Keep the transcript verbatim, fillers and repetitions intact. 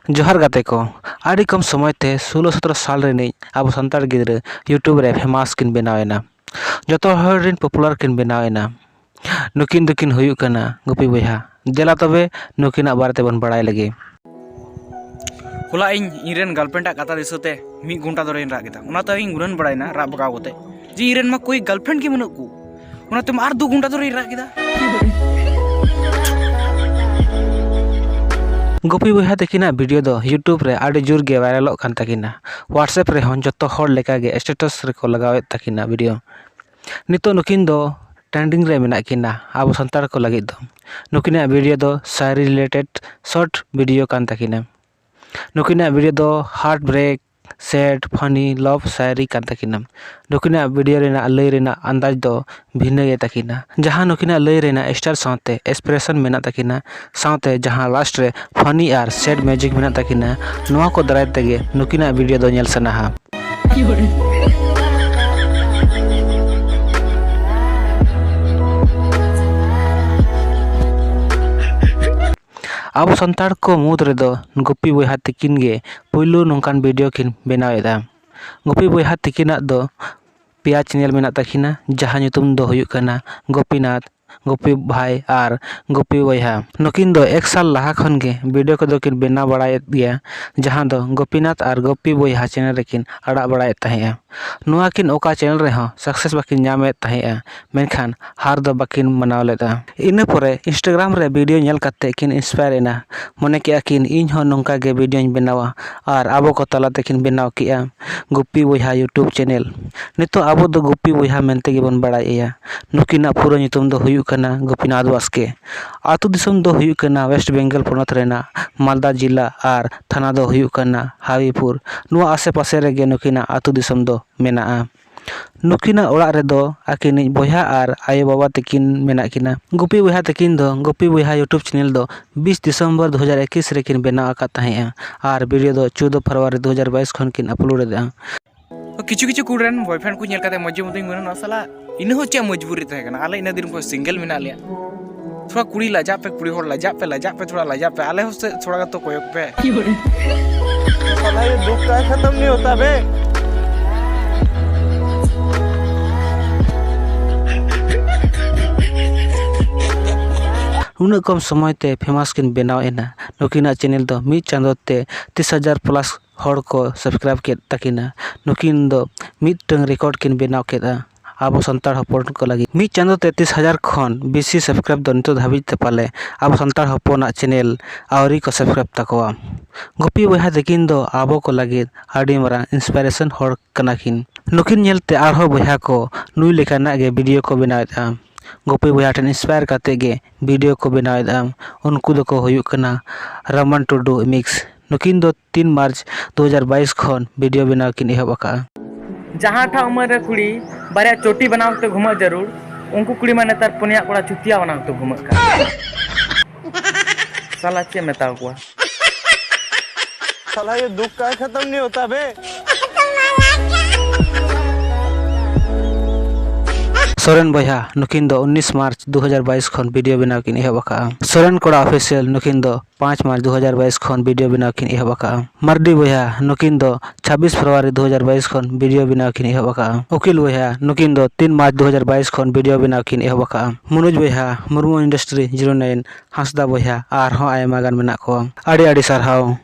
ᱡᱚᱦᱟᱨ ᱜᱟᱛᱮ ᱠᱚ, ᱟᱹᱰᱤ ᱠᱚᱢ ᱥᱚᱢᱚᱭ ᱛᱮ ᱥᱳᱞᱳ ᱥᱚᱛᱨᱚ ᱥᱟᱞ ᱨᱤᱱᱤᱡ ᱟᱵᱚ ᱥᱟᱱᱛᱟᱲ ᱜᱤᱫᱽᱨᱟᱹ YouTube ᱨᱮ famous ᱠᱤᱱ ᱵᱮᱱᱟᱣ ᱮᱱᱟ᱾ ᱡᱚᱛᱚ ᱦᱚᱲ ᱨᱤᱱ popular ᱠᱤᱱ ᱵᱮᱱᱟᱣ ᱮᱱᱟ᱾ ᱱᱩᱠᱤᱱ ᱫᱚᱠᱤᱱ ᱦᱩᱭᱩᱜ ᱠᱟᱱᱟ ᱜᱩᱯᱤ ᱵᱚᱭᱦᱟ᱾ ᱫᱮᱞᱟ ᱛᱚᱵᱮ ᱱᱩᱠᱤᱱᱟᱜ ᱵᱟᱨᱮ ᱛᱮᱵᱚᱱ ᱵᱟᱲᱟᱭ ᱞᱮᱜᱮ᱾ ᱦᱚᱞᱟ ᱤᱧ ᱤᱧᱨᱮᱱ girlfriend ᱟᱜ ᱠᱟᱛᱷᱟ ᱫᱤᱥᱟᱹ ᱛᱮ ᱢᱤᱫ ᱜᱷᱚᱱᱴᱟ ᱫᱷᱚᱨᱮᱧ ᱨᱟᱜ ᱠᱮᱫᱟ᱾ ᱚᱱᱟᱛᱮ ᱤᱧ ᱜᱩᱱᱟᱹᱱ ᱵᱟᱲᱟᱭᱮᱱᱟ ᱨᱟᱜ ᱵᱷᱟᱜᱟᱣ ᱠᱟᱛᱮ ᱡᱮ ᱤᱧᱨᱮᱱ ᱢᱟ ᱠᱚᱭ girlfriend ᱜᱮ ᱵᱟᱹᱱᱩᱜ ᱠᱚ᱾ ᱚᱱᱟᱛᱮ ᱢᱟ ᱟᱨ ᱫᱩ ᱜᱷᱚᱱᱴᱟ ᱫᱷᱚᱨᱮᱧ ᱨᱟᱜ ᱠᱮᱫᱟ᱾ ᱜᱩᱯᱤ ᱵᱚᱭᱦᱟ ᱛᱟᱹᱠᱤᱱᱟᱜ video ᱫᱚ YouTube ᱨᱮ ᱟᱹᱰᱤ ᱡᱳᱨ ᱜᱮ viralᱚᱜ ᱠᱟᱱ ᱛᱟᱹᱠᱤᱱᱟ᱾ WhatsApp ᱨᱮᱦᱚᱸ ᱡᱚᱛᱚ ᱦᱚᱲ ᱞᱮᱠᱟ ᱜᱮ status ᱨᱮᱠᱚ ᱞᱟᱜᱟᱣᱮᱫ ᱛᱟᱹᱠᱤᱱᱟ video᱾ ᱱᱤᱛᱚᱜ ᱱᱩᱠᱤᱱ ᱫᱚ trending ᱨᱮ ᱢᱮᱱᱟᱜ ᱠᱤᱱᱟ ᱟᱵᱚ ᱥᱟᱱᱛᱟᱲ ᱠᱚ ᱞᱟᱹᱜᱤᱫ ᱫᱚ᱾ ᱱᱩᱠᱤᱱᱟᱜ video ᱫᱚ ᱥᱟᱭᱨᱤ related short video ᱠᱟᱱ ᱛᱟᱹᱠᱤᱱᱟ᱾ ᱱᱩᱠᱤᱱᱟᱜ video ᱫᱚ heartbreak, sad, funny, love ᱥᱟᱭᱨᱤ ᱠᱟᱱ ᱛᱟᱹᱠᱤᱱᱟ᱾ ᱱᱩᱠᱤᱱᱟᱜ video ᱨᱮᱱᱟᱜ ᱞᱟᱹᱭ ᱨᱮᱱᱟᱜ ᱟᱱᱫᱟᱡᱽ ᱫᱚ ᱵᱷᱤᱱᱟᱹ ᱜᱮ ᱛᱟᱹᱠᱤᱱᱟ᱾ ᱡᱟᱦᱟᱸ ᱱᱩᱠᱤᱱᱟᱜ ᱞᱟᱹᱭ ᱨᱮᱱᱟᱜ style ᱥᱟᱶᱛᱮ expression ᱢᱮᱱᱟᱜ ᱛᱟᱹᱠᱤᱱᱟ, ᱥᱟᱶᱛᱮ ᱡᱟᱦᱟᱸ last ᱨᱮ funny ᱟᱨ sad music ᱢᱮᱱᱟᱜ ᱛᱟᱹᱠᱤᱱᱟ, ᱱᱚᱣᱟ ᱠᱚ ᱫᱟᱨᱟᱭ ᱛᱮᱜᱮ ᱱᱩᱠᱤᱱᱟᱜ video ᱫᱚ ᱧᱮᱞ ᱥᱟᱱᱟᱣᱟ᱾ ᱟᱵᱚ ᱥᱟᱱᱛᱟᱲ ᱠᱚ ᱢᱩᱫᱽ ᱨᱮᱫᱚ ᱜᱩᱯᱤ ᱵᱚᱭᱦᱟ ᱛᱤᱠᱤᱱ ᱜᱮ ᱯᱩᱭᱞᱩ ᱱᱚᱝᱠᱟᱱ video ᱠᱤᱱ ᱵᱮᱱᱟᱣ ᱮᱫᱟ᱾ ᱜᱩᱯᱤ ᱵᱚᱭᱦᱟ ᱛᱤᱠᱤᱱᱟᱜ ᱫᱚ ᱯᱮᱭᱟ channel ᱢᱮᱱᱟᱜ ᱛᱟᱹᱠᱤᱱᱟ, ᱡᱟᱦᱟᱸ ᱧᱩᱛᱩᱢ ᱫᱚ ᱦᱩᱭᱩᱜ ᱠᱟᱱᱟ ᱜᱳᱯᱤᱱᱟᱛᱷ, ᱜᱩᱯᱤ ᱵᱷᱟᱭ ᱟᱨ ᱜᱩᱯᱤ ᱵᱚᱭᱦᱟ᱾ ᱱᱩᱠᱤᱱ ᱫᱚ ᱮᱠ ᱥᱟᱞ ᱞᱟᱦᱟ ᱠᱷᱚᱱ ᱜᱮ video ᱠᱚᱫᱚ ᱠᱤᱱ ᱵᱮᱱᱟᱣ ᱵᱟᱲᱟᱭᱮᱫ ᱜᱮᱭᱟ, ᱡᱟᱦᱟᱸ ᱫᱚ ᱜᱳᱯᱤᱱᱟᱛᱷ ᱟᱨ ᱜᱩᱯᱤ ᱵᱚᱭᱦᱟ channel ᱨᱮᱠᱤᱱ ᱟᱲᱟᱜ ᱵᱟᱲᱟᱭᱮᱫ ᱛᱟᱦᱮᱸᱜᱼᱟ᱾ ᱱᱚᱣᱟ ᱠᱤᱱ ᱚᱠᱟ channel ᱨᱮᱦᱚᱸ success ᱵᱟᱹᱠᱤᱱ ᱧᱟᱢᱮᱫ ᱛᱟᱦᱮᱸᱜᱼᱟ, ᱢᱮᱱᱠᱷᱟᱱ ᱦᱟᱨ ᱫᱚ ᱵᱟᱹᱠᱤᱱ ᱢᱟᱱᱟᱣ ᱞᱮᱫᱼᱟ᱾ ᱤᱱᱟᱹ ᱯᱚᱨᱮ Instagram ᱨᱮ video ᱧᱮᱞ ᱠᱟᱛᱮ ᱠᱤᱱ inspire ᱮᱱᱟ᱾ ᱢᱚᱱᱮ ᱠᱮᱜᱼᱟ ᱠᱤᱱ, "ᱤᱧ ᱦᱚᱸ ᱱᱚᱝᱠᱟ ᱜᱮ videoᱧ ᱵᱮᱱᱟᱣᱟ", ᱟᱨ ᱟᱵᱚ ᱠᱚ ᱛᱟᱞᱟ ᱛᱮᱠᱤᱱ ᱵᱮᱱᱟᱣ ᱠᱮᱜᱼᱟ ᱜᱩᱯᱤ ᱵᱚᱭᱦᱟ YouTube channel᱾ ᱱᱤᱛᱚᱜ ᱟᱵᱚ ᱫᱚ ᱜᱩᱯᱤ ᱵᱚᱭᱦᱟ ᱢᱮᱱᱛᱮ ᱜᱮᱵᱚᱱ ᱵᱟᱲᱟᱭᱮᱭᱟ᱾ ᱱᱩᱠᱤᱱᱟᱜ ᱯᱩᱨᱟᱹ ᱧᱩᱛᱩᱢ ᱫᱚ ᱦᱩᱭᱩᱜ ᱠᱟᱱᱟ ᱜᱳᱯᱤᱱᱟᱛᱷ ᱵᱟᱥᱠᱮ᱾ ᱟᱹᱛᱩ ᱫᱤᱥᱚᱢ ᱫᱚ ᱦᱩᱭᱩᱜ ᱠᱟᱱᱟ West Bengal ᱯᱚᱱᱚᱛ ᱨᱮᱱᱟᱜ ᱢᱟᱞᱫᱟ ᱡᱤᱞᱟ ᱟᱨ ᱛᱷᱟᱱᱟ ᱫᱚ ᱦᱩᱭᱩᱜ ᱠᱟᱱᱟ ᱦᱟᱣᱤᱯᱩᱨ᱾ ᱱᱚᱣᱟ ᱟᱥᱮ ᱯᱟᱥᱮ ᱨᱮᱜᱮ ᱱᱩᱠᱤᱱᱟᱜ ᱟᱹᱛᱩ ᱫᱤᱥᱚᱢ ᱫᱚ ᱢᱮᱱᱟᱜᱼᱟ᱾ ᱱᱩᱠᱤᱱᱟᱜ ᱚᱲᱟᱜ ᱨᱮᱫᱚ ᱟᱹᱠᱤᱱᱤᱡ ᱵᱚᱭᱦᱟ ᱟᱨ ᱟᱭᱳ ᱵᱟᱵᱟ ᱛᱟᱹᱠᱤᱱ ᱢᱮᱱᱟᱜ ᱠᱤᱱᱟ᱾ ᱜᱩᱯᱤ ᱵᱚᱭᱦᱟ ᱛᱟᱹᱠᱤᱱ ᱫᱚ ᱜᱩᱯᱤ ᱵᱚᱭᱦᱟ YouTube channel ᱫᱚ ᱵᱤᱥ ᱰᱤᱥᱮᱢᱵᱚᱨ ᱫᱩ ᱦᱟᱡᱟᱨ ᱮᱠᱩᱥ ᱨᱮᱠᱤᱱ ᱵᱮᱱᱟᱣ ᱟᱠᱟᱫ ᱛᱟᱦᱮᱸᱜᱼᱟ ᱟᱨ video ᱫᱚ ᱪᱳᱫᱫᱳ ᱯᱷᱮᱵᱽᱨᱩᱣᱟᱨᱤ ᱫᱩ ᱦᱟᱡᱟᱨ ᱵᱟᱭᱤᱥ ᱠᱷᱚᱱ ᱠᱤᱱ upload ᱮᱫᱟ᱾ ᱠᱤᱪᱷᱩ ᱠᱤᱪᱷᱩ ᱠᱩᱲᱤ ᱨᱮᱱ boyfriend ᱠᱚ ᱧᱮᱞ ᱠᱟᱛᱮ ᱢᱚᱡᱽ ᱢᱚᱡᱽ ᱤᱧ ᱢᱮᱱᱟ, "ᱱᱚᱣᱟ ᱥᱟᱞᱟ ᱤᱱᱟᱹ ᱦᱚᱸ ᱪᱮᱫ ᱢᱚᱡᱽᱵᱩᱨᱤ ᱛᱟᱦᱮᱸ ᱠᱟᱱᱟ, ᱟᱞᱮ ᱤᱱᱟᱹ ᱫᱤᱱ ᱠᱷᱚᱱ single ᱢᱮᱱᱟᱜ ᱞᱮᱭᱟ?" ᱛᱷᱚᱲᱟ ᱠᱩᱲᱤ ᱞᱟᱡᱟᱜ ᱯᱮ, ᱠᱩᱲᱤ ᱦᱚᱲ ᱞᱟᱡᱟᱜ ᱯᱮ, ᱞᱟᱡᱟᱜ ᱯᱮ, ᱛᱷᱚᱲᱟ ᱞᱟᱡᱟᱜ ᱯᱮ, ᱟᱞᱮ ᱦᱚᱸ ᱥᱮᱫ ᱛᱷᱚᱲᱟ ᱜᱟᱱ ᱛᱚ ᱠᱚᱭᱚᱜ ᱯᱮ᱾ ᱥᱟᱞᱟ ᱭᱮ ᱫᱩᱠ ᱠᱟ ᱠᱷᱟᱛᱟᱢ ᱱᱟᱦᱤ ᱦᱳᱛᱟ ᱵᱮ᱾ ᱩᱱᱟᱹᱜ ᱠᱚᱢ ᱥᱚᱢᱚᱭ ᱛᱮ ᱯᱷᱮᱢᱟᱥ ᱠᱤᱱ ᱵᱮᱱᱟᱣ ᱮᱱᱟ᱾ ᱱᱩᱠᱤᱱᱟᱜ ᱪᱮᱱᱮᱞ ᱫᱚ ᱢᱤᱫ ᱪᱟᱸᱫᱚ ᱛᱮ ᱛᱤᱥ ᱦᱟᱡᱟᱨ ᱯᱞᱟᱥ ᱦᱚᱲ ᱠᱚ ᱥᱟᱵᱥᱠᱨᱟᱭᱤᱵ ᱠᱮᱫ ᱛᱟᱹᱠᱤᱱᱟ᱾ ᱱᱩᱠᱤᱱ ᱫᱚ ᱢᱤᱫᱴᱟᱝ ᱨᱮᱠᱚᱨᱰ ᱠᱤᱱ ᱵᱮᱱᱟᱣ ᱠᱮᱫᱟ ᱟᱵᱚ ᱥᱟᱱᱛᱟᱲ ᱦᱚᱯᱚᱱ ᱠᱚ ᱞᱟᱹᱜᱤᱫ᱾ ᱢᱤᱫ ᱪᱟᱸᱫᱚ ᱛᱮ ᱛᱤᱥ ᱦᱟᱡᱟᱨ ᱠᱷᱚᱱ ᱵᱮᱥᱤ ᱥᱟᱵᱥᱠᱨᱟᱭᱤᱵ ᱫᱚ ᱱᱤᱛᱚᱜ ᱫᱷᱟᱹᱵᱤᱡ ᱛᱮ ᱯᱟᱞᱮ ᱟᱵᱚ ᱥᱟᱱᱛᱟᱲ ᱦᱚᱯᱚᱱᱟᱜ ᱪᱮᱱᱮᱞ ᱟᱹᱣᱨᱤ ᱠᱚ ᱥᱟᱵᱥᱠᱨᱟᱭᱤᱵ ᱛᱟᱠᱚᱣᱟ᱾ ᱜᱩᱯᱤ ᱵᱚᱭᱦᱟ ᱛᱟᱹᱠᱤᱱ ᱫᱚ ᱟᱵᱚ ᱠᱚ ᱞᱟᱹᱜᱤᱫ ᱟᱹᱰᱤ ᱢᱟᱨᱟᱝ ᱤᱱᱥᱯᱤᱨᱮᱥᱚᱱ ᱦᱚᱲ ᱠᱟᱱᱟ ᱠᱤᱱ᱾ ᱱᱩᱠᱤᱱ ᱧᱮᱞᱛᱮ ᱟᱨᱦᱚᱸ ᱵᱚᱭᱦᱟ ᱠᱚ ᱱᱩᱭ ᱞᱮᱠᱟᱱᱟᱜ ᱜᱮ ᱵᱷᱤᱰᱤᱭᱳ ᱠᱚ ᱵᱮᱱᱟᱣᱮᱫᱼᱟ᱾ ᱜᱩᱯᱤ ᱵᱚᱭᱦᱟ ᱴᱷᱮᱱ ᱤᱱᱥᱯᱟᱭᱟᱨ ᱠᱟᱛᱮ ᱜᱮ ᱵᱷᱤᱰᱤᱭᱳ ᱠᱚ ᱵᱮᱱᱟᱣᱮᱫᱼᱟ᱾ ᱩᱱᱠᱩ ᱫᱚᱠᱚ ᱦᱩᱭᱩᱜ ᱠᱟᱱᱟ ᱨᱟᱢᱟᱱ ᱴᱩᱰᱩ ᱢᱤᱠᱥ᱾ ᱱᱩᱠᱤᱱ ᱫᱚ ᱛᱤᱱ ᱢᱟᱨᱪ ᱫᱩ ᱦᱟᱡᱟᱨ ᱵᱟᱭᱤᱥ ᱠᱷᱚᱱ ᱵᱷᱤᱰᱤᱭᱳ ᱵᱮᱱᱟᱣ ᱠᱤᱱ ᱮᱦᱚᱵ ᱟᱠᱟᱫᱼᱟ᱾ ᱡᱟᱦᱟᱸ ᱴᱷᱟ ᱩᱢᱮᱨ ᱨᱮ ᱠᱩᱲᱤ ᱵᱟᱨᱭᱟ ᱪᱚᱴᱤ ᱵᱮᱱᱟᱣ ᱠᱟᱛᱮ ᱜᱷᱩᱢᱟᱹᱜ ᱡᱟᱹᱨᱩᱲ, ᱩᱱᱠᱩ ᱠᱩᱲᱤ ᱢᱟ ᱱᱮᱛᱟᱨ ᱯᱩᱱᱭᱟ ᱠᱚᱲᱟ ᱪᱩᱛᱤᱭᱟ ᱵᱮᱱᱟᱣ ᱠᱟᱛᱮ ᱜᱷᱩᱢᱟᱹᱜ ᱠᱟᱱᱟ᱾ ᱥᱟᱞᱟ ᱪᱮᱫ ᱮᱢ ᱢᱮᱛᱟ ᱠᱚᱣᱟ? ᱥᱟᱞᱟ ᱭᱮ ᱫᱩᱠ ᱠᱟ ᱠᱷᱟᱛᱟᱢ ᱱᱟᱦᱤ ᱦᱳᱛᱟ ᱵᱮ᱾ ᱥᱚᱨᱮᱱ ᱵᱚᱭᱦᱟ, ᱱᱩᱠᱤᱱ ᱫᱚ ᱩᱱᱤᱥ ᱢᱟᱨᱪ ᱫᱩ ᱦᱟᱡᱟᱨ ᱵᱟᱭᱤᱥ ᱠᱷᱚᱱ ᱵᱷᱤᱰᱤᱭᱳ ᱵᱮᱱᱟᱣ ᱠᱤᱱ ᱮᱦᱚᱵ ᱟᱠᱟᱫᱼᱟ᱾ ᱥᱚᱨᱮᱱ ᱠᱚᱲᱟ ᱚᱯᱷᱤᱥᱤᱭᱟᱞ, ᱱᱩᱠᱤᱱ ᱫᱚ ᱯᱟᱸᱪ ᱢᱟᱨᱪ ᱫᱩ ᱦᱟᱡᱟᱨ ᱵᱟᱭᱤᱥ ᱠᱷᱚᱱ ᱵᱷᱤᱰᱤᱭᱳ ᱵᱮᱱᱟᱣ ᱠᱤᱱ ᱮᱦᱚᱵ ᱟᱠᱟᱫᱼᱟ᱾ ᱢᱟᱨᱰᱤ ᱵᱚᱭᱦᱟ, ᱱᱩᱠᱤᱱ ᱫᱚ ᱪᱷᱟᱵᱵᱤᱥ ᱯᱷᱮᱵᱽᱨᱩᱣᱟᱨᱤ ᱫᱩ ᱦᱟᱡᱟᱨ ᱵᱟᱭᱤᱥ ᱠᱷᱚᱱ ᱵᱷᱤᱰᱤᱭᱳ ᱵᱮᱱᱟᱣ ᱠᱤᱱ ᱮᱦᱚᱵ ᱟᱠᱟᱫᱼᱟ᱾ ᱩᱠᱤᱞ ᱵᱚᱭᱦᱟ, ᱱᱩᱠᱤᱱ ᱫᱚ ᱛᱤᱱ ᱢᱟᱨᱪ ᱫᱩ ᱦᱟᱡᱟᱨ ᱵᱟᱭᱤᱥ ᱠᱷᱚᱱ ᱵᱷᱤᱰᱤᱭᱳ ᱵᱮᱱᱟᱣ ᱠᱤᱱ ᱮᱦᱚᱵ ᱟᱠᱟᱫᱼᱟ᱾ ᱢᱚᱱᱳᱡᱽ ᱵᱚᱭᱦᱟ, ᱢᱩᱨᱢᱩ ᱤᱱᱰᱟᱥᱴᱨᱤ ᱡᱤᱨᱳ ᱱᱟᱭᱤᱱ, ᱦᱟᱸᱥᱫᱟ ᱵᱚᱭᱦᱟ, ᱟᱨᱦᱚᱸ ᱟᱭᱢᱟ ᱜᱟᱱ ᱢᱮᱱᱟᱜ ᱠᱚᱣᱟ᱾ ᱟᱹᱰᱤ ᱟᱹᱰᱤ ᱥᱟᱨᱦᱟᱣ᱾